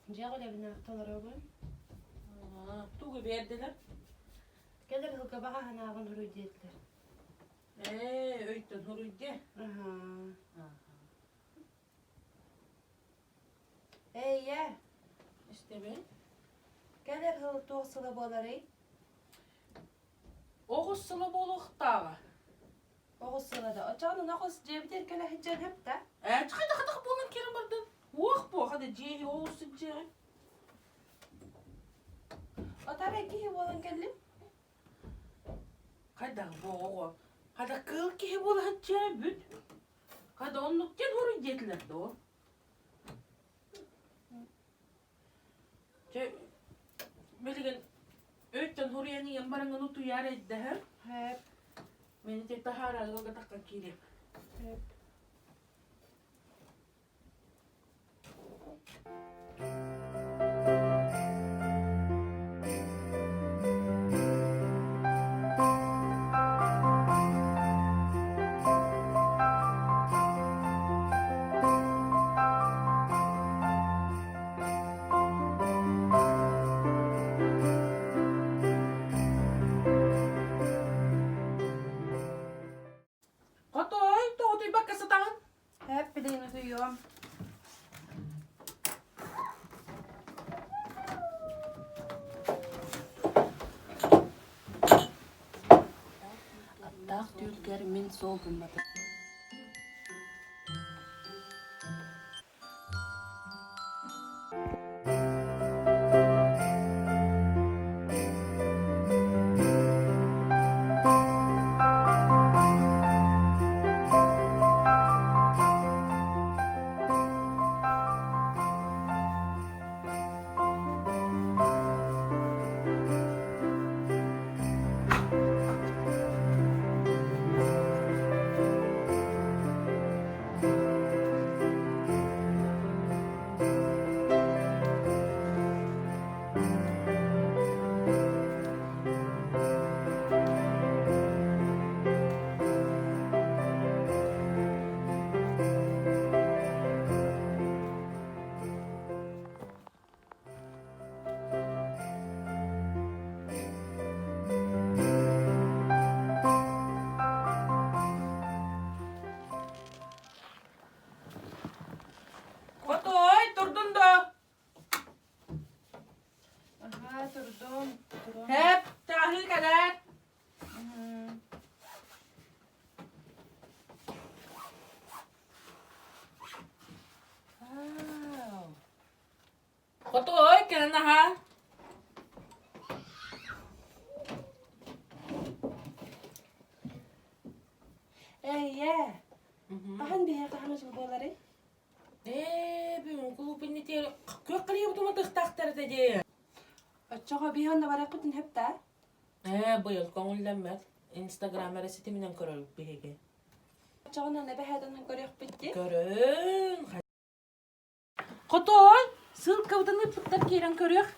Дьиэҕэ үлэбин аахта олоробун. Тугу биэрдилэр? Кэлэр ыһылга баҕа санааҕын уруй диэтилэр. Ээ, өйтөн уруй диэ. Аһаа. Эйэ, Истэбин. кэлэр сыл туох сыла буоларый? Оҕус сыла буолуохтааҕа. Оҕус сыла да. Оччоҕуна оҕус дьиэбитигэр кэлэ сылдьан сөп да? Ээ, хайдах буолан киирэн бардын? Уох буоха да дьиэһи оҕус сылдьыаҕай. Отара киһи буолан кэллим. Хайдах бу оҕо? Хайдах кыыл киһи буола сылдьыа бүт. Хайда оннук диэн хоруй диэтилэр дуо? Чэ, билигин өйтөн хоруйан ийэм бараҥҥын утуйаар эйдэһэр. Хэп. Мин ити таһаарарга таххан киириэм. Хэп. Хотой, тоҕутуйбакка сытаҕын? Хэп, билигин утуйуом. Аттаах түүлгэр мин суол гымматым. Хотой, турдун да? Аһаа, турдум. Турум. Хэп, тааһыы кэлээр. Хотуой, кэлэн аһаа. Эйэ, хаһан биһиэхэ хаһан жыл буоларый? Ээ, бүгүн кулууп иннитигэр күөх кэлиэбит уматыахтаахтар этэ дии. Оччоҕо биһи онно барыахпытын сөп да? Ээ, быйыл көҥүллэммэт. Инстаграм эрэ ситиминэн көрөрбүт биһиги. Оччоҕунан эбэһээтинэн көрүөхпүт дии. Көрөн, Хотуой, ссылкабытын ыыппыттар киирэн көрүөх.